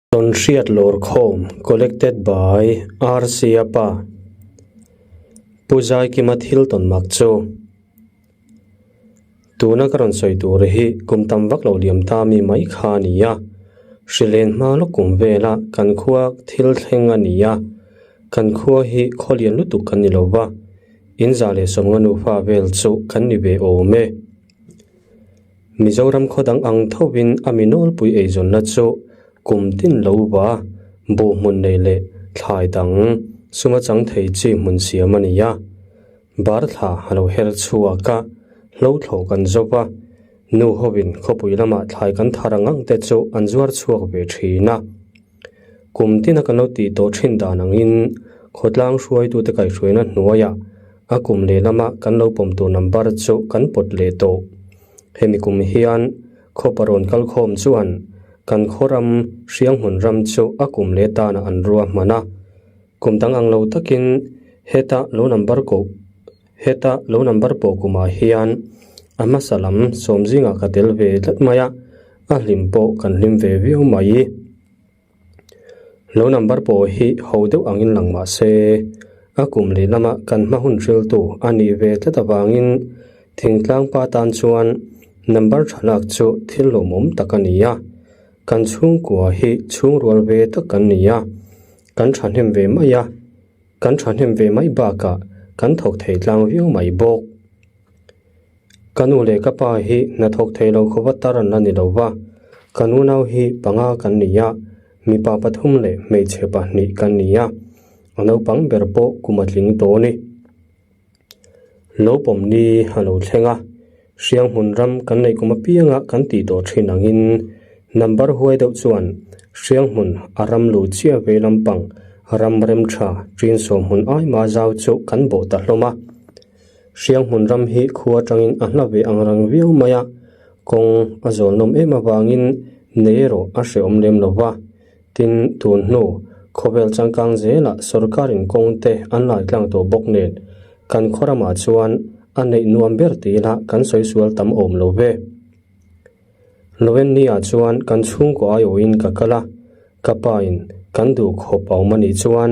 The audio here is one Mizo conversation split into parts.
Tawnhriat Lawrkhawm Collected by RC Apa Pu Zaikima thil tawn mak chu Tuna ka rawn sawi tur hi kum tam vak lo liam ta mi mai kha a ni a, hrilen hma lawk kum vela kan khua thil thleng a ni a, kan khua hi khaw lian lutuk kan ni lo va, in za leh sawmnga nufa vel chu kan ni ve awm e. Mizoram khaw dang ang thovin a mi nawlpui eizawnna chu kum tin lo va buh hmun nei leh thlai dang suma chang thei chi hmun siam a ni a. Bar thla a lo her chhuak a, hlo thlawh kan zo va, nu hovin khawpui lamah thlai kan thar ang ang te chu an zuar chhuak ve thin a. Kum tina kan lo tih tawh thin dan angin khawtlang hruaitute kaihhruaina hnuaiah a kum lehlama kan lo pawm tur number chu kan pawt leh tawh. Hemi kum hian khawpa rawn kal khawm chuan kan khaw ram Hrianghmun ram chu a kum leh tanah an ruahman a. Kum dang ang lo takin heta lo number koh heta lo number pawh kumah hian a hmasa lam sawm zingah ka tel ve tlat mai a, a hlim pawh kan hlim ve viau mai. Lo number pawh hi ho deuh angin lang mah se, a kum leh lama kan hma hun hriltu a nih ve tlat avangin thingtlang pa tan chuan number tha lak chu thil lawmawm tak a ni a. Kan chhungkua hi chhungrual ve tak kan ni a, kan thahnem ve mai a, kan thahnem ve mai bakah kan thawk thei tlang viau mai bawk. Ka nu leh ka pa hi hnathawk thei lo khawpa tar an la ni lo va, ka nunau hi panga kan ni a, mipa pathum leh hmeichhe pahnih kan ni a, a naupang ber pawh kum a tling tawh a ni. Lo pawm ni a lo thleng a, Hrianghmun ram kan neih kum apianga kan tih tawh thin angin number huai deuh chuan Hrianghmun a ram lu chiah vei lampang ram rem tha ṭin sawmhmun aima zau chu kan bawh ta hlawm a. Hrianghmun ram hi khua atangin a hla ve ang rang viau mai a, kawng a zawl nawm em avangin nei erawh a hrehawm lem lo va. Tin, tun hnu khawvel changkang zelah sorkarin kawng te an lai tlang tawh bawk nen kan khaw ramah chuan a neih nuam ber tih ila kan sawi sual tam awm lo ve. Loenni ah chuan kan chhungkaw aiawhin ka kal a, ka pa in kan duh khawp a awm a nih chuan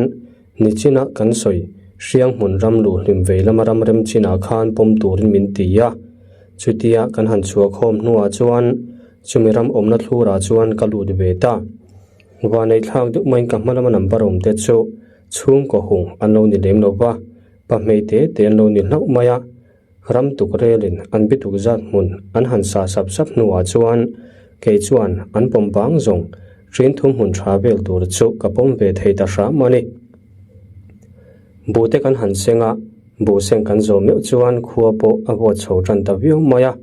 nichina kan sawi Hrianghmun ram luh hlim vei lama ram rem chinah khan pawm turin min ti a, chutia kan han chhuah khawm hnuah chuan chumi ram awmna thlurah chuan ka lut ve ta. Vanei thlak deuh maiin ka hma lama number awm te chu chhungkaw hung an lo ni lem lo va, pahmei te te an lo ni hlauh mai a. Ram tuk relin an bituk zat hmun an han sa sap sap hnuah chuan kei chuan an pawm bang zawng ṭin thum hmun ṭha vel tur chu ka pawm ve thei ta hram a ni. Buhte kan han seng a, buh seng kan zawh meuh chuan khua pawh a vawt chho ṭan ta viau mai a,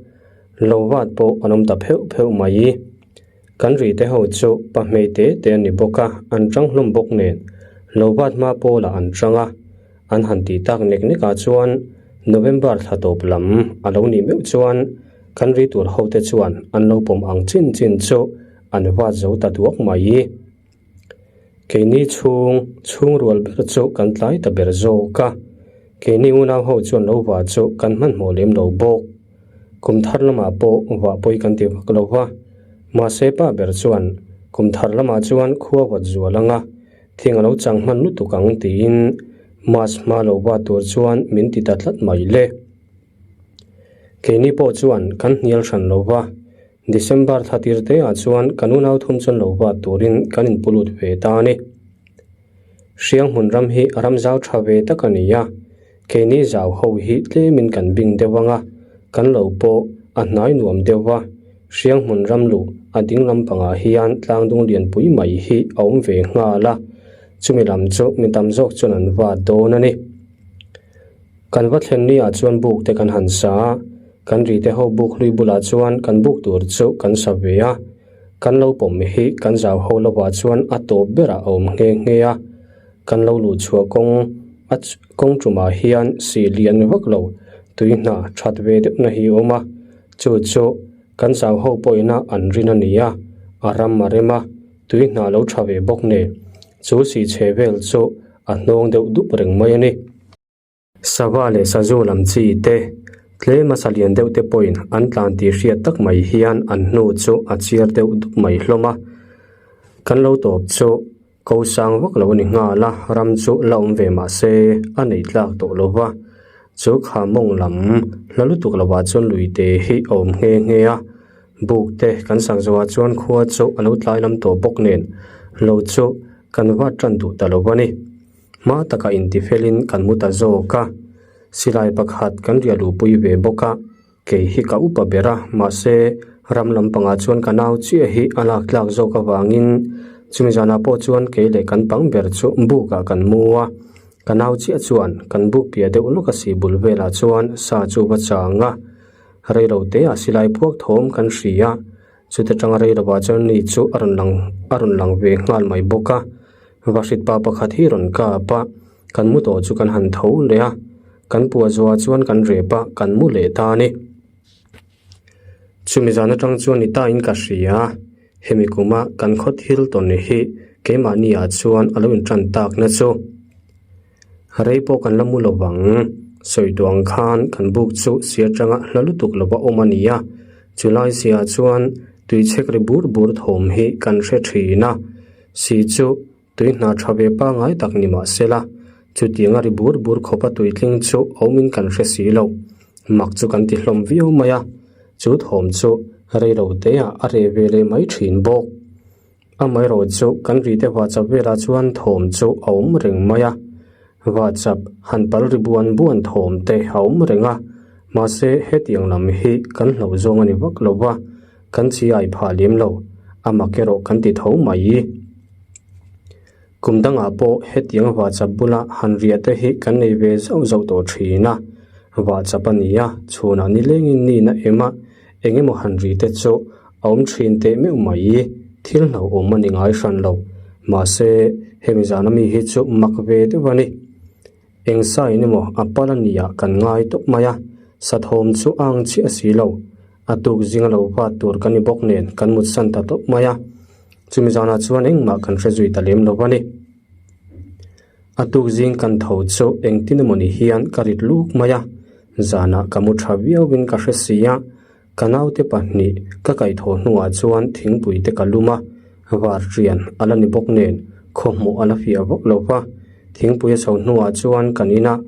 lo vat pawh an awm ta pheuh pheuh mai. Kan ri te ho chu pahmei te te an ni bawk a, an ṭang hlawm bawk nen lo vat hma pawlah an ṭang a, an han tih tak nek nek ah chuan November thla tawp lam a lo nih meuh chuan kan ri tur ho te chuan an lo pawm ang chin chin chu an vat zo ta duak mai. Keini chhung chhung rual ber chu kan tlai ta ber zawk a, keini unau ho chuan lo vah chu kan hmanhmawh lem lo bawk. Kum thar lamah pawh vah pawi kan ti vak lo va, mahse pa ber chuan kum thar lamah chuan khua vat zual anga thing a lo chang hman lutuk ang tiin mass hma lo va tur chuan min ti ta tlat mai le. Keini pawh chuan kan hnial hran lo va, December thla tir te ah chuan kan unau thum chuan lo va turin kan inpu lut ve ta a ni. Hrianghmun ram hi a ram zau tha ve tak a ni a, keini zau ho hi tlemin kan bing deuh ang a, kan lo pawh a hnai nuam deuh va, Hrianghmun ram luh a ding lampangah hian tlangdung lianpui mai hi a awm ve nghal a, chumi lam chu mi tam zawk chuan an vat dawn a ni. Kan va thlen ni ah chuan buk te kan han sa a, kan ri te ho buk hlui bulah chuan kan buk tur chu kan sa ve a, kan lo pawm hi kan zau ho lovah chuan a tawp berah a awm nghe nghe a, kan lo luh chhuah kawng a kawng tumah hian sih lian vak lo tui hna that ve deuh na hi a awm a, chu chu kan zau ho pawhin a an rin a ni a, a ram a rem a, tui hna lo tha ve bawk nen chu sih chhe vel chu a hnawng deuh dup reng mai a ni. Sava leh sazu lam chi te, tlema sa lian deuh te pawhin an tlan tih hriat tak mai hian an hnu chu a chiar deuh dup mai hlawm a. Kan lo tawp chu ko sang vak lo a ni nghal a, ram chu la awm ve mah se a nei tlak tawh lo va. Chu kha mawng lam hla lutuk lovah chuan luite hi a awm nghe nghe a, buk te kan sak zawhah chuan khua chu a lo tlai lam tawh bawk nen lo chu kan vat tan duh ta lo a ni. Hma takah intifelin kan mu ta zawk a, silai pakhat kan riah luhpui ve bawk a. Kei hi ka upa ber a, mahse ram lampangah chuan ka nau chiah hi a lak tlak zawk avangin chumi zanah pawh chuan kei leh kan pang ber chu bukah kan mu a, ka nau chiah chuan kan buk piah deuh lawk a si bul velah chuan sa chu va chang a, reilo teah silai phuak thawm kan hria, chuta tanga reilovah chuan ni chu a rawn lang a rawn lang ve nghal mai bawk a, vahrit pa pakhat hi rawn kap a. Kan mu tawh chu kan han tho leh a, kan puah zuah chuan kan rep a, kan mu leh ta a ni. Chumi zan atang chuan ni ta in ka hria, hemi kuma kan khaw thil tawn hi keimahni ah chuan a lo intan tak na chu. Rei pawh kan la mu lo vang, sawi duh ang khan kan buk chu si atanga hla lutuk lova awm a ni a, chulai siah chuan tuichhek ri bur bur thawm hi kan hre thin a, si chu Tui hna tha ve pangngai tak ni mah se la, chutianga ri bur bur khawpa tui tling chu awmin kan hre si lo. Mak chu kan ti hlawm viau mai a, chu thawm chu rei lo teah a reh ve leh mai thin bawk. Amaherawh chu kan rite vahchap velah chuan thawm chu a awm reng mai a, vahchap han pal ri buan buan thawm te a awm reng a, mahse hetiang lam hi kan hlauh zawng a ni vak lo va, kan chiai phah lem lo, a mak erawh kan ti tho mai. Kum dangah pawh hetiang vahchap bula han riah te hi kan nei ve zauh zauh tawh thin a, vahchap a ni a, chhunah nilengin nihna em a, eng emaw han ri te chu a awm thin teh meuh mai, thil hlauhawm a ni ngai hran lo, mahse hemi zana mi hi chu mak ve deuh a ni. Eng sa in emaw a pal a nia kan ngai tawp mai a, sathawm chu a ang chiah si lo. A tuk zinga lo vat tur kan ni bawk nen kan mut san ta tawp mai a. Chumi zanah chuan engmah kan hre zui ta lem lo a ni. A tuk zing kan tho chu engtin emaw ni hian ka rit luk mai a, zanah ka mu tha viauin ka hre si a, Ka naute pahnih ka kaihthawh hnuah chuan thingpui te ka lum a, var ṭian a la ni bawk nen khawhmuh a la fiah vak lo va. Thingpui a chho hnuah chuan kan inah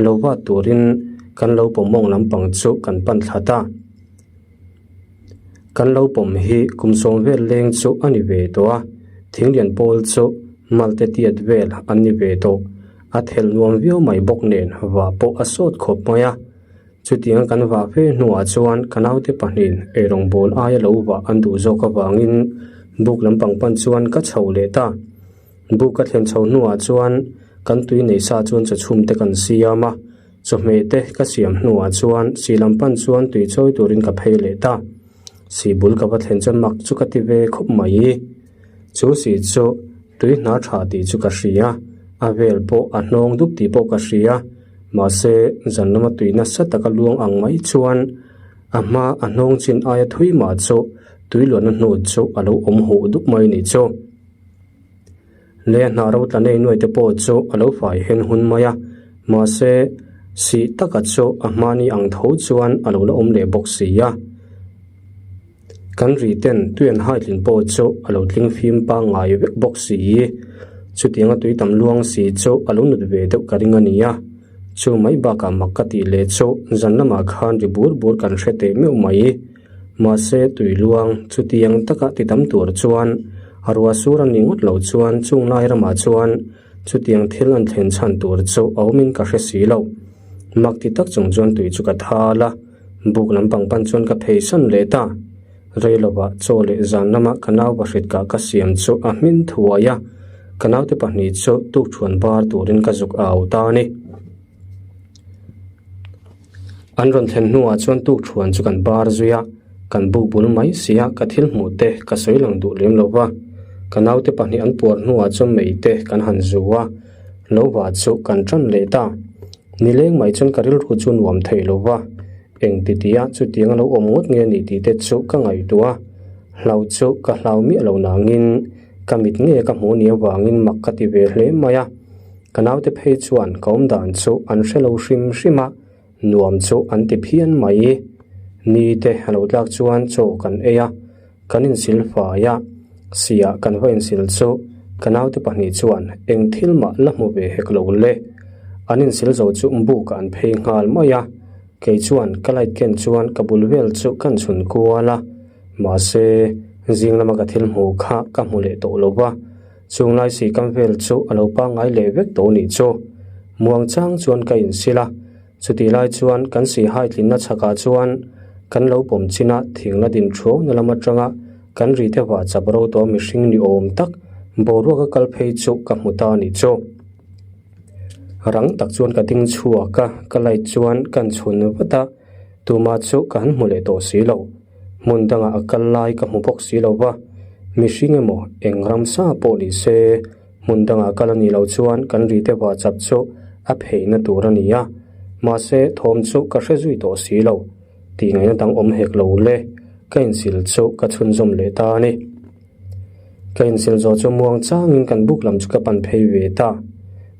lo vat turin kan lo pawm mawng lampang chu kan pan thla ta. Kan lo pawm hi kum sawm vel leng chu a ni ve tawh a, thinglian pawl chu malte tiat vel an ni ve tawh. A thelh nuam viau mai bawk nen vah pawh a sawt khawp mai a. Chutianga kan vah fe hnuah chuan ka naute pahnihin eirawngbawl aia lo vah an duh zawk avangin buk lampang pan chuan ka chho leh ta. Buk ka thlen chho hnuah chuan kan tui nei sa chuan chawchhum te kan siam a, chawhmeh te ka siam hnuah chuan si lam pan chuan tui chawi turin ka phei leh ta. Si bul ka va thlen chuan mak chu ka ti ve khawp mai. Chu si chu tui hna tha tih chu ka hria, a vel pawh a hnawng dup tih pawh ka hria. Mahse, zan lama tui nasa taka luang ang mai chuan a hma a hnawng chin aia thui mah chu tui luanna hnu chu a lo awm huh dup mai ni chu. Lei a hnah ro tla nei nuai te pawh chu a lo fai hen hun mai a, mahse, sih taka chu a hmani ang tho chuan a lo la awm leh bawk si a. Kan ri ten tui an hai tlin pawh chu a lo tling fim pangngai vek bawk si. Chutianga tui tam luang si chu a lo nut ve deuh ka ring a nia. Chu mai bakah mak ka tih leh chu zan lamah khan ri bur bur kan hre teh meuh mai. Mahse tui luang chutiang taka ti tam tur chuan a ruah sur a ni ngawt lo chuan chung lai ramah chuan chutiang thil an thlen chhan tur chu a awmin ka hre si lo. Mak ti tak chung chuan tui chu ka thal a. Buk lampang pan chuan ka phei san leh ta. Rei lovah chaw leh zan lama ka nau vahrit kah ka siam chu a hmin thuai a, ka naute pahnih chu tukthuan bar turin ka zuk au ta a ni. An rawn thlen hnuah chuan tukthuan chu kan bar zui a, kan buk bul mai sia ka thil hmuh te ka sawi lang duh lem lo va. Ka naute pahnih an puar hnuah chuan mei te kan han zu a, lo va chu kan tan leh ta. Nileng mai chuan ka rilru chu nuam thei lo va, eng ti tia chutiang a lo awm ngawt nge ni tih te chu ka ngaihtuah a, hlau chu ka hlau miah lo nangin ka mit nge ka hmuh ni avangin mak ka ti ve hle mai a, ka naute phei chuan ka awm dan chu an hre lo hrim hrim a, nuam chu an ti phian mai. Ni te a lo tlak chuan chaw kan ei a, kan insil fai a, Sia kan va insil chu ka naute pahnih chuan eng thil mah la hmu ve hek lo le. An insil zo chu buk ah an phei nghal mai a, kei chuan ka light ken chuan ka bul vel chu kan chhun kual a, mahse zing lama ka thil hmuh kha ka hmu leh tawh lo va, chung lai si kam vel chu a lo pangngai leh vek tawh nih chu. Muang chang chuan ka insil a. Chutih lai chuan kan sihai tlinna chhakah chuan kan lo pawm chin a, thing la din thuau na lam atanga kan ri te vah chap ro tawh mihring ni awm tak boruak a kal phei chu ka hmu ta a nih chu. Rang tak chuan ka ding chhuak a, ka light chuan kan chhun vat a, tumah chu ka han hmu leh tawh si lo. Hmun dangah a kal lai ka hmu bawk si lo va, mihring emaw eng ramsa pawh ni se, Hmun dangah kal a nih loh chuan kan ri te vah chap chu a pheihna tur a ni a, mahse thawm chu ka hre zui tawh si lo. Tih ngaihna dang awm hek lo le, ka insil chu ka chhunzawm leh ta a ni. Ka insil zawh chu muang changin kan buk lam chu ka pan phei ve ta.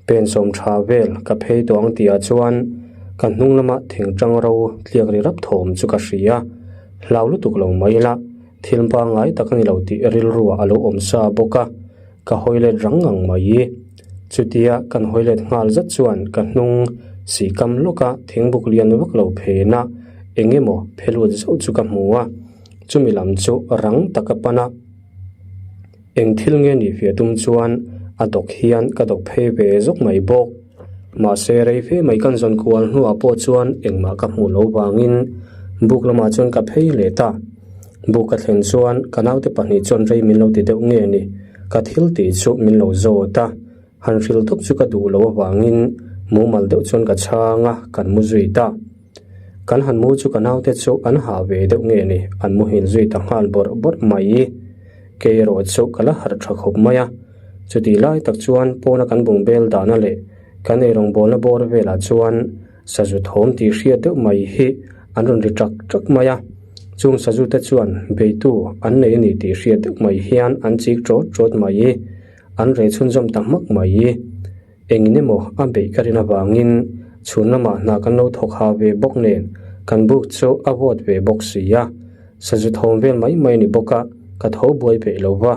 Pen sawm tha vel ka phei tawh ang tihah chuan ka hnung lama thing tang ro tliak ri rap thawm chu ka hria. Hlau lutuk lo mai ila, thil pangngai tak a ni lo tih rilruah a lo awm sa bawk a. Ka hawi let rang ngang mai. Chutia kan hawi let nghal zat chuan ka hnung si kam lawka thingbuk lian vak lo phena eng emaw phe lut zauh chu ka hmu a, chumi lam chu rang taka pan a. Eng thil nge nih fia tum chuan a dawk hian ka dawk phei ve zawk mai bawk. Mahse rei fe mai kan zawn kual hnuah pawh chuan engmah ka hmuh loh vangin buk lamah chuan ka phei leh ta. Buk ka thlen chuan ka naute pahnih chuan rei min lo ti deuh nge ni, ka thil tih chu min lo zawt a, han hril tawp chu ka duh loh avangin mumal deuh chuan ka chhang a, kan mu zui ta. Kan han mu chu ka naute chu an hah ve deuh nge ni, an muhil zui ta nghal bawrh bawrh mai. Kei erawh chu ka la harh tha khawp mai a, chutih lai tak chuan pawna kan bungbel dahna leh kan eirawngbawlna bawr velah chuan Sazu thawm tih hriat deuh mai hi an rawn ri ṭak ṭak mai a, chung sazu te chuan beitu an nei a ni tih hriat deuh mai hian an chik ṭawt ṭawt mai i, an rei chhunzawm ta hmak mai i. Engin emaw a beih ka rin avangin chhun lamah hna kan lo thawk ha ve bawk nen kan buk chu a vawt ve bawk si a, sazu thawm vel mai mai a ni bawk a, ka tho buai peih lo va,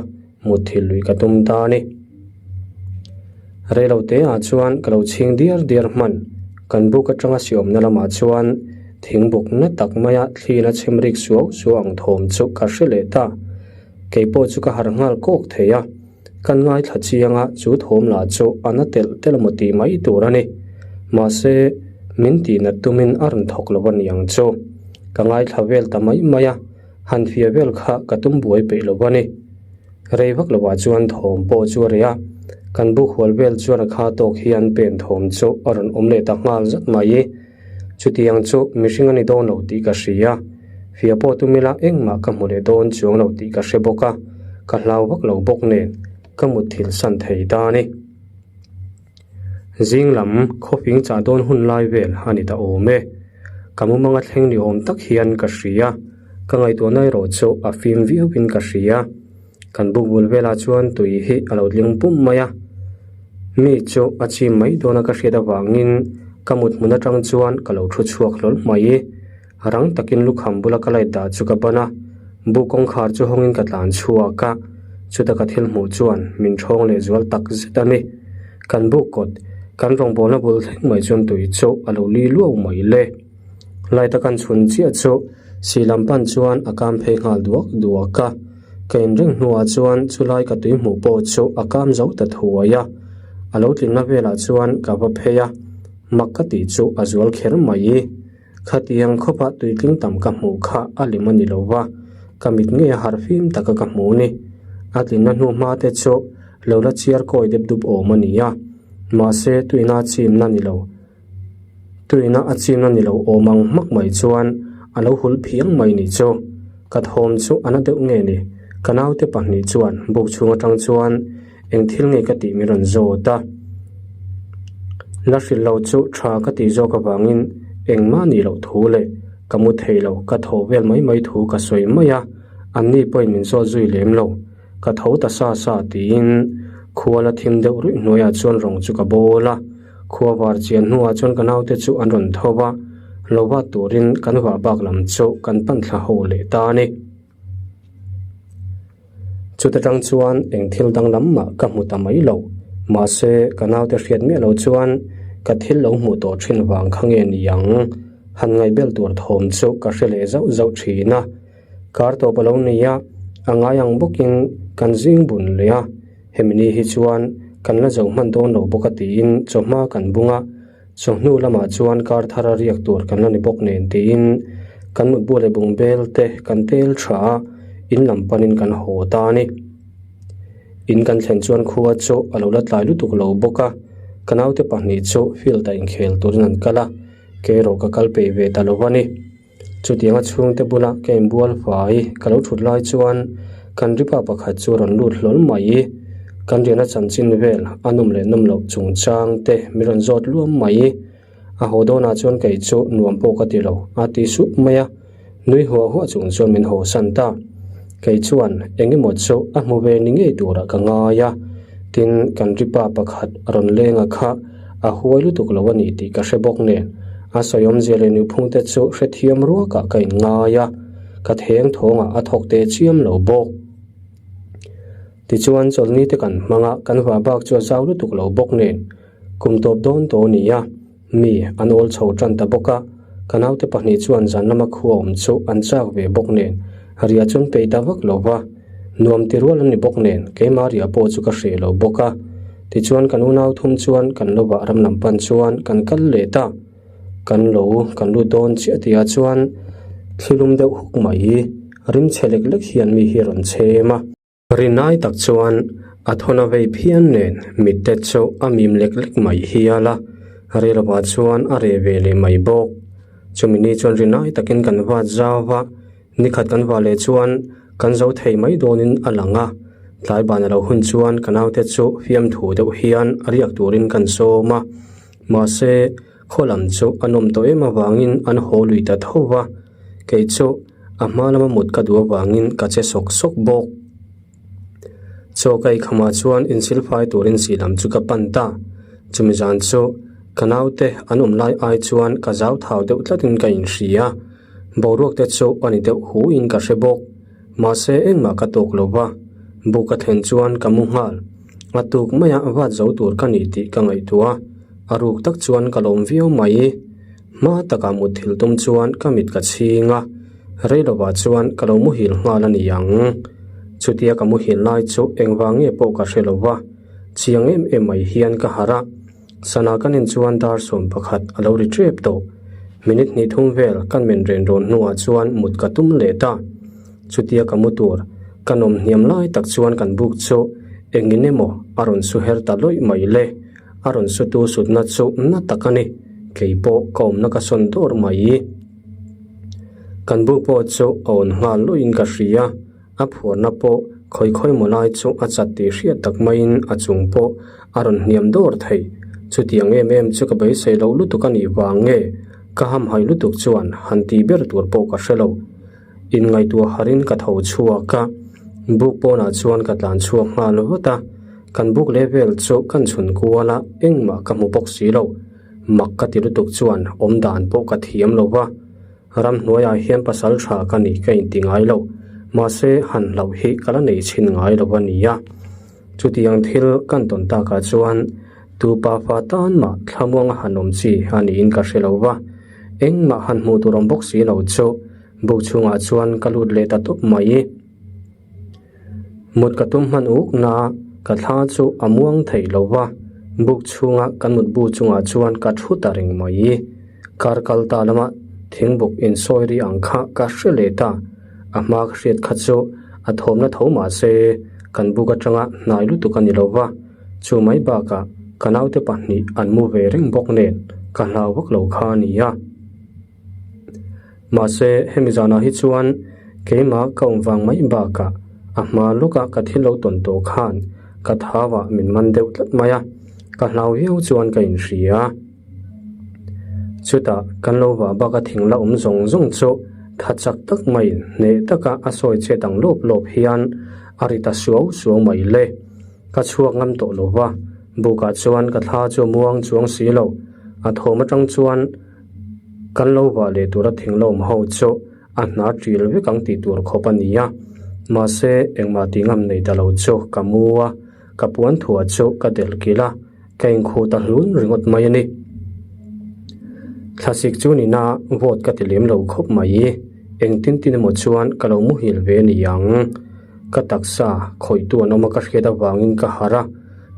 mutthilh lui ka tum ta a ni. Reilote ah chuan ka lo chhing diar diar hman. Kan buk atanga siawmna lamah chuan thingbuk na tak maia thliin a chhem rik suau suau ang thawm chu ka hre leh ta. Kei pawh chu ka harh nghal kawk thei a. Kan ngaithla chiang a, chu thawm lah chu a na telh telh emaw tih mai tur a ni. Mahse, min tihnat tumin a rawn thawk lo a ni ang chu. Ka ngaithla vel ta mai mai a, han fia vel kha ka tum buai peih lo a ni. Rei vak lovah chuan thawm pawh chu a reh a, kan buk hual vel chuan a kha tawk hian pen thawm chu a rawn awm leh ta nghal zat mai. Chutiang chu mihring a ni dawn lo tih ka hria, fia pawh tum ila engmah ka hmu leh dawn chuang lo tih ka hre bawk a, ka hlau vak lo bawk nen ka mutthilh san thei ta a ni. Zing lam khawping chah dawn hun lai vel a ni ta awm e. Ka mumanga thleng ni awm tak hian ka hria. Ka ngaihtuahna erawh chu a fim viauin ka hria. Kan buk bul velah chuan tui hi a lo tling pum mai a. Mi chu a chim mai dawna ka hriat avangin ka mut hmun atang chuan ka lo thu chhuak hlawl mai. Rang takin lukham bula ka light dah chu ka ban a, buk kawngkhar chu hawngin ka tlan chhuak a, chuta ka thil hmuh chuan min ṭhawng leh zual tak zet a ni. Kan buk kawt, kan rawngbawlna bul thleng mai chuan tui chu a lo li luau mai le. Light a kan chhun chiah chu si lam pan chuan a kam phei nghal duak duak a, ka inring hnuah chuan chulai ka tui hmuh pawh chu a kam zo ta thuai a, a lo tlinna velah chuan ka va phei a, mak ka tih chu a zual kher mai. Khatiang khawpah tuitling tam ka hmuh kha a lem a ni lo va, ka mit ngei a harh fim taka ka hmu ni. A tlinna hnu hma te chu lo la chiar kawi dep dup awm a ni a, mahse tuina a chimna ni lo, tuina a chimna ni lo awm ang hmak mai chuan a lo hul phiang mai ni chu. Ka thawm chu a na deuh nge ni? Ka naute pahnih chuan buk chhung atang chuan Eng thil nge ka tih min rawn zawt a? La hrilh lo chu tha ka tih zawk avangin engmah nih loh thu leh ka mu thei lo ka thaw vel mai mai thu ka sawi mai a, anni pawhin min zawt zui lem lo. Ka tho ta sa sa tiin khua la thim deuh ruih hnuaiah chuan rawng chu ka bawl a, khua var chian hnuah chuan ka naute chu an rawn tho va, lo vat turin kan vah bak lam chu kan pan thla ho leh ta a ni. Chuta tang chuan eng thil danglam mah ka hmu ta mai lo. Mahse, ka naute hriat miah lo chuan ka thil lo hmuh tawh thin vang kha nge ni ang? Han ngaihbel tur thawm chu ka hre leh zauh zauh thin a. Kar tawp a lo ni a, a ngai ang bawkin kan zing bun leh a. Hemi ni hi chuan kan la zo hman dawn lo bawk a tiin chawhma kan bung a. Chawhnu lamah chuan kar thar a riak tur kan la ni bawk nen tiin kan mutbu leh bungbel te kan tel tha a, in lam panin kan haw ta a ni. In kan thlen chuan khua chu a lo la tlai lutuk lo bawk a, ka naute pahnih chu field ah inkhel turin an kal a, kei erawh ka kal peih ve ta lo a ni. Chutianga chhungte bula ka inbual fai ka lo thut lai chuan kan ripa pakhat chu a rawn lut hlawl mai. Kan riahna chanchin vel a nawm leh nawm loh chungchang te min rawn zawt luam mai. A haw dawnah chuan kei chu nuam pawh ka ti lo a ti sup mai a, nui huah huah chung chuan min haw san ta. Kei chuan eng emaw chu a hmu ve ni ngei turah ka ngai a, tin kan ripa pakhat a rawn leng a kha a huai lutuk lo a ni tih ka hre bawk nen a sawi awmzia leh nuphungte chu hrethiam ruakah ka inngai a, ka theng thawngah a thawk teh chiam lo bawk. Tichuan chawlhni te kan hmang a, kan vah bak chu a zau lutuk lo bawk nen kum tawp dawn tawh a ni a, mi an awl chho tan ta bawk a, ka naute pahnih chuan zan lama khua awm chu an chak ve bawk nen riah chuan peih ta vak lo va, nuam ti rual an ni bawk nen keimah riah pawh chu ka hreh lo bawk a. Tichuan kan unau thum chuan kan lo vah ram lam pan chuan kan kal leh ta. Kan lo kan lut dawn chiah tihah chuan thlilum deuh huk mai rim chhe lek lek hian mi hi a rawn chhem a. Rinai tak chuan a thawn a vei phian nen mitte chu a mim lek lek mai hial a, rilruah chuan a reh ve leh mai bawk. Chumi ni chuan rinai takin kan vat zau va, Nikhat kan vah leh chuan kan zo thei mai dawnin a lang a, tlai ban a lo hun chuan ka naute chu fiamthu deuh hian a riak turin kan sawm a, mahse khaw lam chu a nawm tawh em avangin an haw lui ta tho va, kei chu a hma lama mut ka duh avangin ka che sawk sawk bawk. Chaw ka eikham ah chuan insilfai turin sih lam chu ka pan ta, chumi zan chu ka naute an awm lai ai chuan ka zau thau deuh tlatin ka inhria. Boruak te chu a ni deuh hu in ka hre bawk. Mahse engmah ka tawk lo va, bu ka thlen chuan ka mu nghal. A tuk maia vat zo tur ka ni tih ka ngaihtuah a, a ruk tak chuan ka lawm viau mai. Hma takah mutthilh tum chuan ka mit ka chhing a, rei lovah chuan ka lo muhil nghal a ni ang. Chutia ka muhil lai chu engvang nge pawh ka hre lo va, chiang em em mai hian ka harh a. Sana kan en chuan dar 11 a lo ri tep tawh. Minute hnih thum vel kan men ren rawn hnuah chuan mut ka tum leh ta. Chutia ka mu tur, ka nawm hniam lai tak chuan kan buk chu engin emaw a rawn su her ta lawih mai le. A rawn sutu sutna chu na tak a ni. Kei pawh ka awmna ka sawn dawr mai. Kan buk pawh chu a awn nghal lawih in ka hria. A phuarna pawh khawi khawi maw lai chu a chat tih hriat tak maiin a chung pawh a rawn hniam dawr thei. Chutiang em em chu ka beisei loh lutuk a nih vang nge ka hamhaih lutuk chuan han tih ber tur pawh ka hre lo. Inngaihtuah harin ka tho chhuak a, buk pawnah chuan ka tlan chhuak nghal vat a, kan buk leh vel chu kan chhun kual a, engmah ka hmu bawk si lo. Mak ka ti lutuk chuan awmdan pawh ka thiam lo va. Ramhnuaiah hian pasal tha ka ni ka inti ngai lo, mahse han hlauh hi ka la nei chhin ngai lo a nia. Chutiang thil kan tawn takah chuan tu pafa tan mah thlamuanga han awm chi a niin ka hre lo va, engmah han hmuh tur awm bawk si lo chu buk chhungah chuan ka lut leh ta tawp mai. Mut ka tum hman uk na ka thla chu a muang thei lo va, buk chhunga kan mutbu chungah chuan ka thu ta reng mai. Kar kal ta lama thingbuk insawi ri ang kha ka hre leh ta. A hma ka hriat kha chu a thawmna tho mah se kan buk atanga hnai lutuk a ni lo va, chu mai bakah ka naute pahnih an mu ve reng bawk nen ka hlau vak lo kha a nia. Mahse, hemi zanah hi chuan keimah ka awm vang mai bakah a hma lawka ka thil lo tawn tawh khan ka thauah min man deuh tlat mai a, ka hlau viau chuan ka inhria. Chutah kan lo vah baka thing la awm zawng zawng chu tha chak tak maiin hneh taka a sawi che dang lawp lawp hian a ri ta suau suau mai le. Ka chhuak ngam tawh lo va, bukah chuan ka thla chu a muang chuang si lo. A thawm atang chuan Kan lo vah leh tura thing lawm ho chu a hna ṭil vek ang tih tur khawp a ni a. Mahse, engmah tih ngam nei ta lo chu ka mu a, ka puan thuah chu ka delh kilh a, ka inkhuh ta hlun ringawt mai a ni. Thlasik chu nina vote ka ti lem lo khawp mai. Engtin tin emaw chuan ka lo muhil ve a ni ang. Ka taksa khawihtu an awm a ka hriat avangin ka harh a,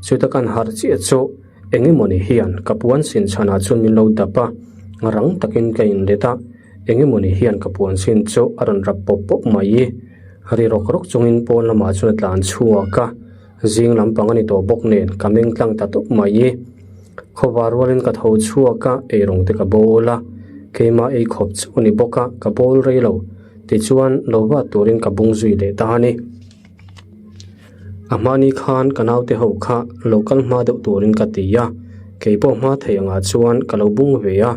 chuta kan harh chiah chu eng emawni hian ka puan sin chhanah chuan min lo dap a, rang takin ka inlet a, eng emawni hian ka puan sin chu a rawn rap pawp pawp mai. Ri rawk rawk chungin pawn lamah chuan a tlan chhuak a. Zing lampang a ni tawh bawk nen ka meng tlang ta tawp mai. Khawvar rualin ka tho chhuak a, eirawng te ka bawl a, keimah ei khawp chu a ni bawk a, ka bawl rei lo. Tichuan lo vat turin ka bung zui leh ta a ni. A hmani khan ka naute ho kha lo kal hma deuh turin ka ti a, keipawh hma thei angah chuan ka lo bung ve a,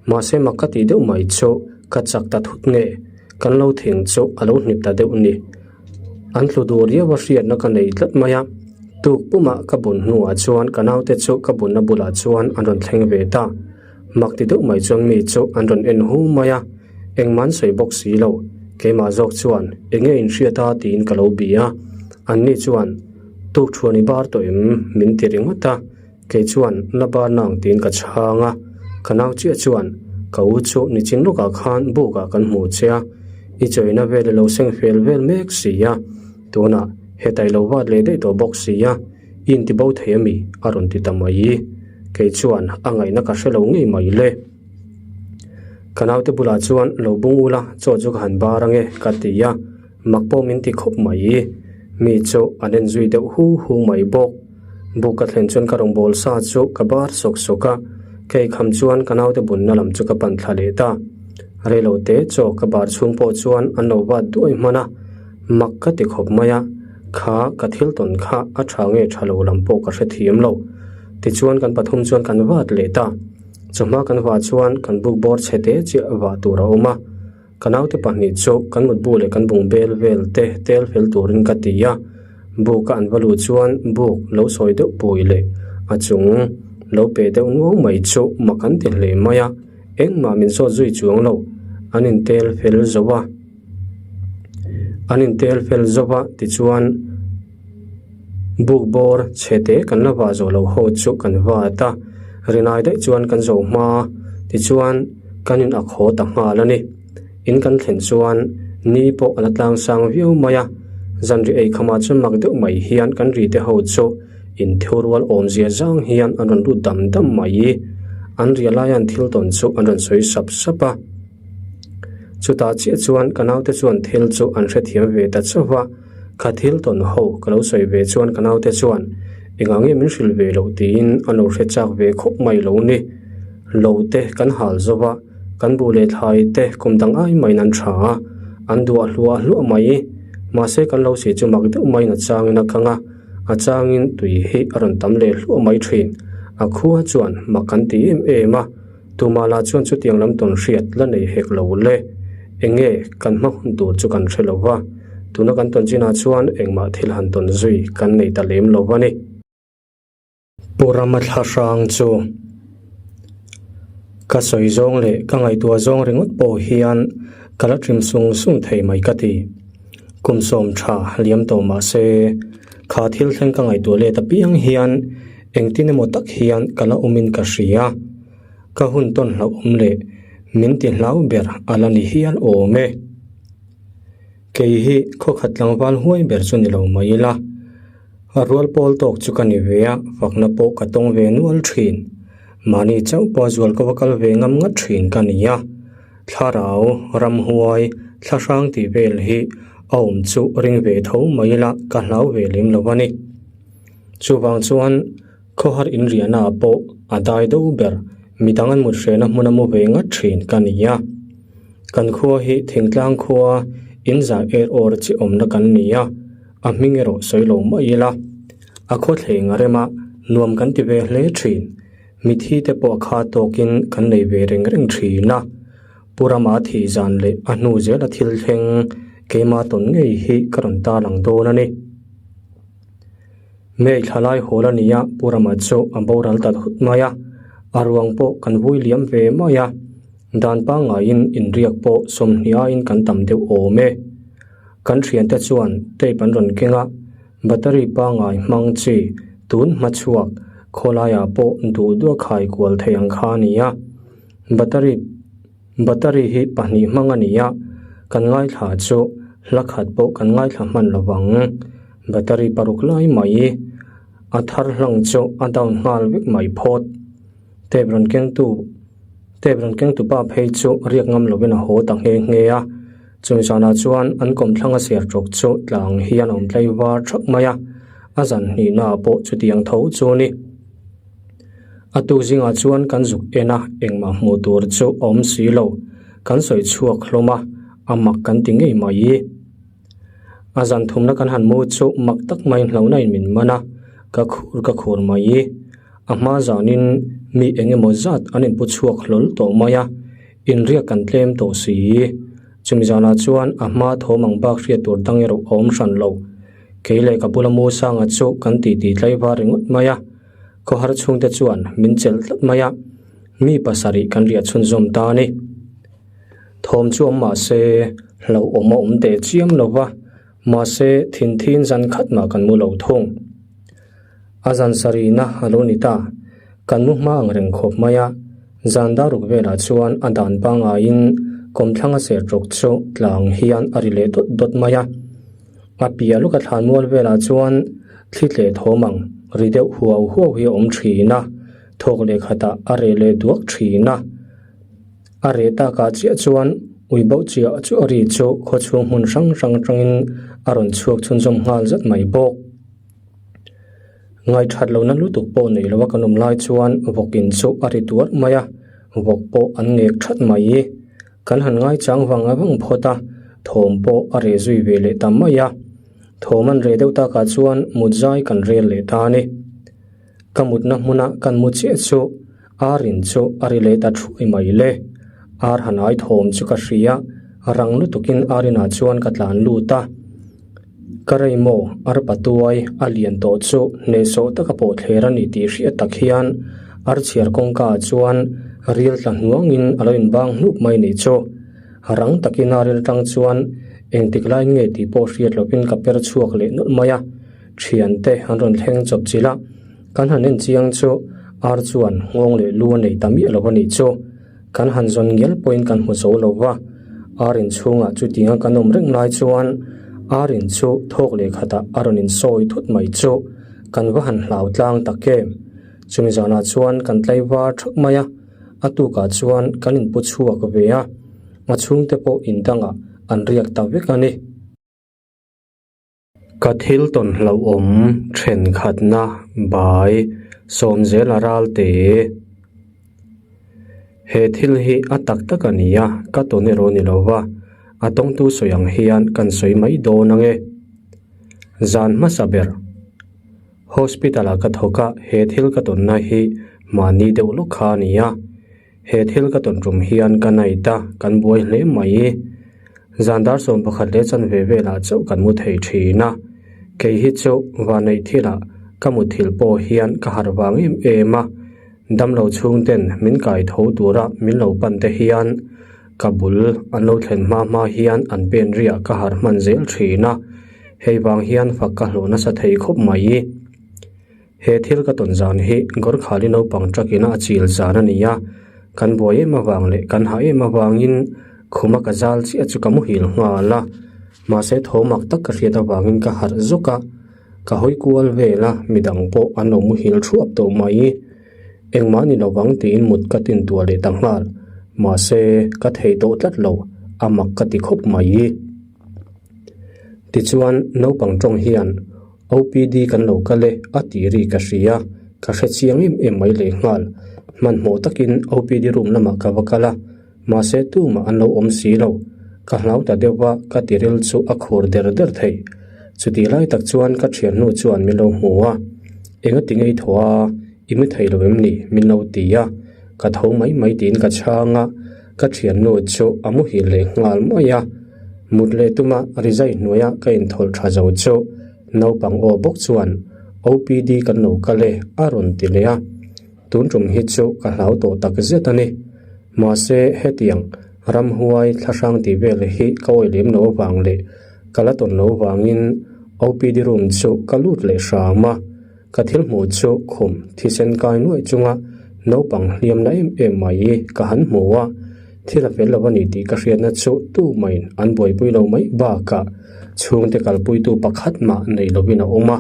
mahse mak ka tih deuh mai chu ka chak ta thut nge, kan lo thing chu a lo hnip ta deuh ni. An tlu duh riau a hriatna ka nei tlat mai a, tuk pumah ka bun hnuah chuan ka naute chu ka bunna bulah chuan an rawn thleng ve ta. Mak ti deuh mai chuan mi chu an rawn en hu mai a, engmah an sawi bawk si lo. Keimah zawk chuan eng nge in hriat a tiin ka lo bi a, anni chuan tuk thuan i bar tawh em min ti ringawt a, kei chuan la bar nang tiin ka chhang a, ka nau chiah chuan ka u chu nichin lawkah khan bukah kan hmu che a, i chawina vel i lo seng fel vel mek si a, tunah hetah i lo vat leh daih tawh bawk si a, i inti bo thei ami? a rawn ti ta mai. Kei chuan a ngaihna ka hre lo ngei mai le. Ka naute bulah chuan lo bung ula chaw chu ka han bar ange ka ti a, mak pawh min ti khawp mai. Mi chu an en zui deuh hu hu mai bawk. Buk ka thlen chuan ka rawngbâwl sa chu ka bar sawk sawk a, ka eikham chuan ka naute bunna lam chu ka pan thla leh ta. Reilo te chaw ka bar chhung pawh chuan an lo vat duai hman a, mak ka ti khawp mai a, kha ka thil tawn kha a tha nge tha lo lam pawh ka hrethiam lo. Tichuan kan pathum chuan kan vat leh ta. Chawhma kan vah chuan kan buk bawr chhe te chiah vah tur a awm a, ka naute pahnih chu kan mutbu leh kan bung bel vel te tel fel turin ka ti a, buk a an va luh chuan buk lo sawi deuh pui leh a chung lo pe deuh nuau mai chu mak an ti hle mai a, engmah min zawt zui chuang lo, an intel fel zo a, an intel fel zo a tichuan buk bawr chhe te kan la vah zawh loh ho chu kan vat a, rinai daih chuan kan zo hma tichuan kan in ak haw ta nghal a ni. In kan thlen chuan ni pawh a la tlang sang viau mai a, zanri ei khamah chuan mak deuh mai hian kan ri te ho chu inthiu rual awmzia zang hian an rawn lut dam dam mai. An ria laia an thil tawn chu an rawn sawi sap sap a. Chutah chiah chuan ka naute chuan thil chu an hrethiam ve ta chauh va, ka thil tawn ho ka lo sawi ve chuan ka naute chuan engah nge min hrilh ve loh tiin an lo hre chak ve khawp mai lo ni. Lo te kan hal zo va, kan buh leh thlai te kum dang ai maiin an tha a, an duah hluah hluah mai. Mahse kan lo si chu mak deuh maiin a changin a kang a, a changin tui hi a rawn tam leh hluah mai thin. A khua chuan mak kan ti em em a. Tumah lah chuan chutiang lam tawn hriat la nei hek lo le. Eng nge kan hma hun tur chu kan hre lo va, tuna kan tawn chinah chuan engmah thil han tawn zui kan nei ta lem lo va ni. Pu Rama thla hrang chu ka sawi zawng leh ka ngaihtuah zawng ringawt pawh hian ka la trim sung sung thei mai ka ti. Kum sawm tha liam tawh mah se kha thil thleng ka ngaihtuah let apiang hian Engtin emaw tak hian ka la awmin ka hria. Ka hun tawn hlauhawm leh min ti hlau ber a la ni hial awm e. Kei hi khawkhat tlangval huai ber chu ni lo mai ila. A rual pawl tawk chu ka ni ve a, fakna pawh ka tawng ve nual thin. Mahni chauh pawh zual ka va kal ve ngam ngat thin ka ni a. Thlarau, ramhuai, thlahrang tih vel hi a awm chu ring ve tho mai ila ka hlau ve lem lo a ni. Chuvang chuan khawhar inriahna ah pawh a dai do ber midang an mut hrehna hmun a mu ve ngat thin ka ni a. Kan khua hi thingtlang khua in zah er awr chi awmna kan ni a, a hming erawh sawi lo mai ila. A khawthleng a rem a, nuam kan ti ve hle thin. Mithi te pawh a kha tawkin kan nei ve reng reng thin a. Pu Rama thih zan leh a hnu zela thil thleng keimah tawn ngei hi ka rawn tarlang dawn a ni. May thla lai hawl a ni a, Pu Rama chu a boral ta thut mai a, a ruang pawh kan vui liam ve mai a, dan pangngaiin inriak pawh sawmhnih aiin kan tam deuh awm e. Kan thiante chuan tape an rawn keng a, battery pangngai hmang chi tun hma chhuak khawlaiah pawh duh duh a khai kual thei ang kha a ni a. Battery battery hi pahnih hmang a ni a, kan ngaithla chu hla khat pawh kan ngaithla hman lo vang. Battery paruk lai mai a thar hlang chu a down nghal vek mai phawt. Tape rawn kengtu tape rawn kengtu pa phei chu riak ngam lovin a haw ta nghe nghe a. Chumi zanah chuan an kawmthlang a ser tawk chu tlang hian a awm tlai var thak mai a, a zan hnihna ah pawh chutiang tho chu a ni. A tuk zingah chuan kan zuk en a, engmah hmuh tur chu a awm si lo. Kan sawi chhuak hlawm a, a mak kan ti ngei mai. A zan thumna kan han mu chu mak tak maiin hlauhna in min man a, ka khur ka khur mai. A hma zanin mi eng emaw zat an inpu chhuak hlawl tawh mai a, inriak kan tlem tawh si. Chumi zanah chuan a hma thawm ang bak hriat tur dang erawh a awm hran lo. Kei leh ka bula mu sanga chu kan titi tlaivar ringawt mai a, khawhar chhungte chuan min chelh tlat mai a, mi pasarih kan riah chhunzawm ta a ni. Thawm chu awm mah se, hlauhawm a awm teh chiam lo va, mahse thin thin zan khat mah kan mu lo thung. A zan sarihna a lo ni ta, kan mu hma ang reng khawp mai a, zan daruk velah chuan a dan pangaiin kawmthlang a ser tawk chu tlang hian a ri leh dawt dawt mai a. A piah lawka thlan mual velah chuan thli tleh thawm ang ri deuh huau huau hi a awm thin a, thawk leh khatah a reh leh duak thin a. A reh takah chiah chuan ui bauh chiah chu a ri chu khawchhung hmun hrang hrang atangin a rawn chhuak chhunzawm nghal zat mai bawk. Ngaithat lohna lutuk pawh nei lova kan awm lai chuan vawk in chu a ri tuar mai a, vawk pawh an ngek that mai. Kan han ngaichang vang vang phawt a, thawm pawh a reh zui ve leh ta mai a. Thawm an reh deuh takah chuan mut zai kan rel leh ta a ni. Ka mutna hmuna kan mu chiah chu ar in chu a ri leh ta thuai mai le. Ar han ai thawm chu ka hria, rang lutukin ar inah chuan ka tlan lut a. Ka rei maw, ar patuai a lian tawh chu hnehsawh taka pawh thler a ni tih hriat tak hian ar chhiar kawngka ah chuan ril tla hnuangin a lo inbang hnup mai nih chu. Rang takin a ril tang chuan engtik laiin nge tih pawh hriat lovin ka per chhuak leh nawlh mai a. Thiante an rawn thleng chawp chilh a, kan han en chiang chu ar chuan nghawng leh lu a nei ta miah lo a nih chu. Kan han zawn ngial pawhin kan hmu zo lo va, ar inchhungah chutianga kan awm reng lai chuan ar in chu thawk leh khatah a rawn insawi thut mai chu kan va han hlau tlang tak em. Chumi zanah chuan kan tlaivar thak mai a, a tukah chuan kan inpu chhuak ve a, a chhungte pawh indangah an riak ta vek a ni. Ka thil tawn hlauhawm thenkhatna bai Sawmzela Ralte. He thil hi a tak tak a ni a, ka tawn erawh ni lo va, a tawngtu sawi ang hian kan sawi mai dawn ang e. Zan hmasa ber. Hospital ah ka thawk a, he thil ka tawnna hi mahni deuh lawk kha a ni a. He thil ka tawn tum hian ka night a, kan buai hle mai. Zan dar 11 leh chanve velah chauh kan mu thei thin a, kei hi chu vanneih thilah ka mutthilh pawh hian ka harh vang em em a, damlo chhungten min kai tho tura min lo pan te hian ka bul an lo thlen hma hma hian an pen riah ka harh hman zel thin a, hei vang hian fak ka hlawh nasa thei khawp mai. He thil ka tawn zan hi Gorkhali naupang truck-in a chil zan a ni a, kan buai em avang leh kan hah em avangin khuma ka zal chiah chu ka muhil nghal a, mahse tho mak tak ka hriat avangin ka harh zawk a, ka hawi kual vel a, midang pawh an lo muhil thuap tawh mai. Engmah ni lovang tiin mut ka tin tuah leh ta nghal, mahse ka thei tawh tlat lo, a mak ka ti khawp mai. Tichuan naupang tawng hian. OPD kan lo kal e a tih ri ka hria, ka hre chiang em em mai leh nghal. Hmanhmawh takin OPD room lamah ka va kal a, mahse tumah an lo awm si lo. Ka hlau ta deuh va, ka tiril chu a khur der der thei. Chutih lai tak chuan ka thiannu chuan min lo hmu a, Engati ngei thaw a, i mi thei lo em ni? min lo ti a, ka tho mai mai tiin ka chhang a, ka thiannu chu a muhil leh nghal mai a. Mut leh tuma rizai hnuaia ka inthawlh tha zo chu naupang aw bawk chuan OPD kan lo kal e a rawn ti leh a, tun tum hi chu ka hlau tawh tak zet a ni. Mahse hetiang ramhuai thlahrang tih vel hi ka awih lem lo avang leh. Ka la tawn lo vangin OPD room chu ka lut leh hram a, ka thil hmuh chu khum thisen kai nuaih chunga naupang hliam na em em mai ka han hmu a, thil a fel lo a ni tih ka hriatna chu tu main an buaipui lo mai bakah chhungte kalpuitu pakhat mah nei lovin a awm a,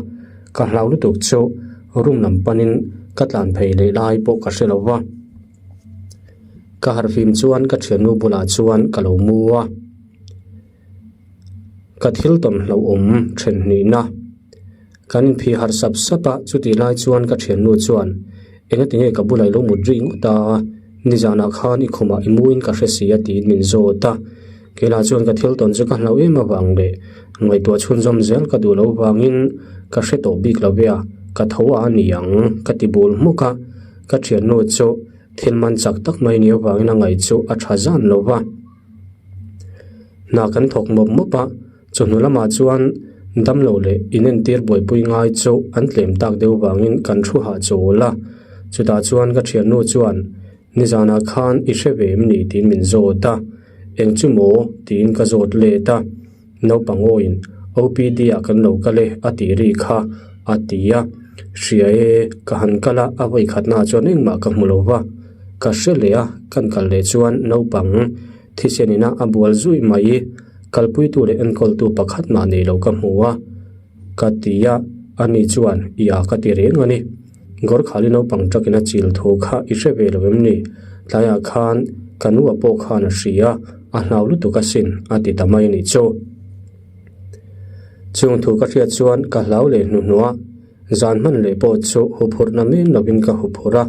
ka hlau lutuk chu room lam panin ka tlan phei leh lai pawh ka hre lo va. Ka harhfim chuan ka thiannu bulah chuan ka lo mu a. Ka thil tawn hlauhawm then hnihna. Kan inphih harh sap sap a, chutih lai chuan ka thiannu chuan, Engati nge ka bulah i lo mut rih ngawt a? Nizanah khan i khumah i muin ka hre si a tiin min zawt a. Keilah chuan ka thil tawn chu ka hlauh em avang leh ngaihtuah chhunzawm zel ka duh loh vangin ka hre tawh bik lo ve a, ka tho a ni ang ka ti bul hmuk a. Ka thiannu chu thil man chak tak mai ni avangin a ngaih chu a tha zan lo va. Hna kan thawk mawp mawp a, chawhnu lamah chuan damlo leh inentir buaipui ngai chu an tlem tak deuh vangin kan thu hah chawl a. Chutah chuan ka thiannu chuan, Nizanah khan i hre ve em ni? tiin min zawt a. Eng chu maw? tiin ka zawt let a. Naupang awiin, OPD ah kan lo kal e a tih ri kha a ti a. Hria e, ka han kal a, a vawi khatnaah chuan engmah ka hmu lo va. Ka hre leh a, kan kal leh chuan naupang thisen ina a bual zui mai. Kalpuitu leh enkawltu pakhat mah nei lo ka hmu a, ka ti a, ani chuan i a ka ti reng a ni. Gorkhali naupang takin a chil thu kha i hre ve lo em ni? Tlaiah khan ka nu a pawh khan a hria, a hlau lutuk asin a ti ta mai a nih chu. Chung thu ka hriat chuan ka hlau leh hnuhnuah zan hman leh pawh chu huphurhna men lovin ka huphurh a,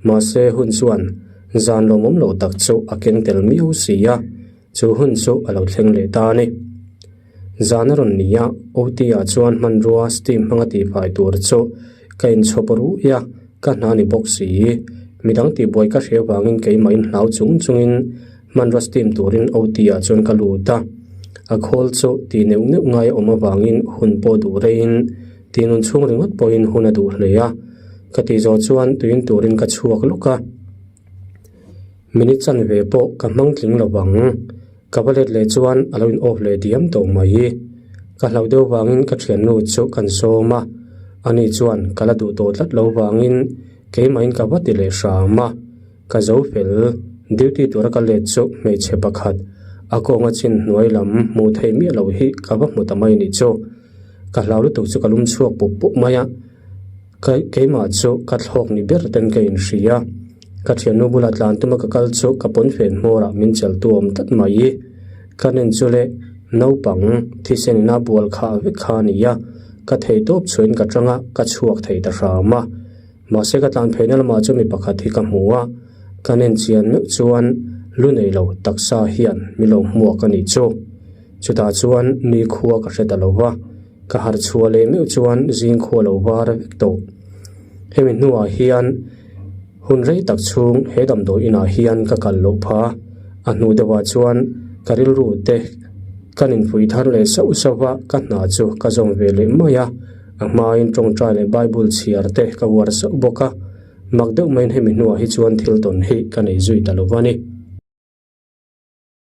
mahse hun chuan zan lawmawm lo tak chu a keng tel miau si a, chu hun chu a lo thleng leh ta a ni. Zan a rawn ni a, OT ah chuan hmanrua steam hmanga tihfai tur chu ka inchhawp ruih a, ka hna ni bawk si. Midang tihbuai ka hria vangin keimahin hlau chung chungin hmanrua steam turin OT ah chuan ka lut a. A khawl chu tih neuh neuh ngai a awm avangin hun pawh duh reiin tih nun chhung ringawt pawhin hun a duh hle a. Ka tih zawh chuan tuin turin ka chhuak lawk a. Minute chanve pawh ka hmang tling lo vang. Ka va let leh chuan a lo in off leh diam tawh mai. Ka hlauh deuh vangin ka thiannu chu kan sawm a, ani chuan ka la duh tawh tlat lo vangin keimahin ka va ti leh hram a. Ka zo fel, duty tura ka let chu hmeichhe pakhat a kawnga chin hnuai lam hmuh theih miah loh hi ka va hmu ta mai ni chu. Ka hlau lutuk chu ka lum chhuak pup pup mai a. Ka keimah chu ka thlawk ni ber ten ka inhria. Ka thiannu bula tlan tuma ka kal chu ka pawnfen hmawrah min cheltu awm tlat mai. Ka nen chu le naupang thisen ina bual khah vek kha a ni a, ka thei tawp chhuahin ka tang a, ka chhuak thei ta hram a. Mahse ka tlan pheina lamah chu mi pakhat hi ka hmu a, ka nen chian meuh chuan lu nei lo taksa hian mi lo hmuak a nih chu. Chutah chuan ni khua ka hre ta lo va. Ka harh chhuah leh meuh chuan zing khua lo var vek tawh. Hemi hnuah hian hun rei tak chhung he damdawi inah hian ka kal loh pha. A hnu deuhah chuan ka rilru te kan inpui thar leh sauh sauh a, ka hna chu ka zawm ve leh mai a. A hmain tawngtai leh Bible chhiar te ka uar sauh bawk a. Mak deuh maiin hemi hnuah hi chuan thil tawn hi ka nei zui ta lo va ni.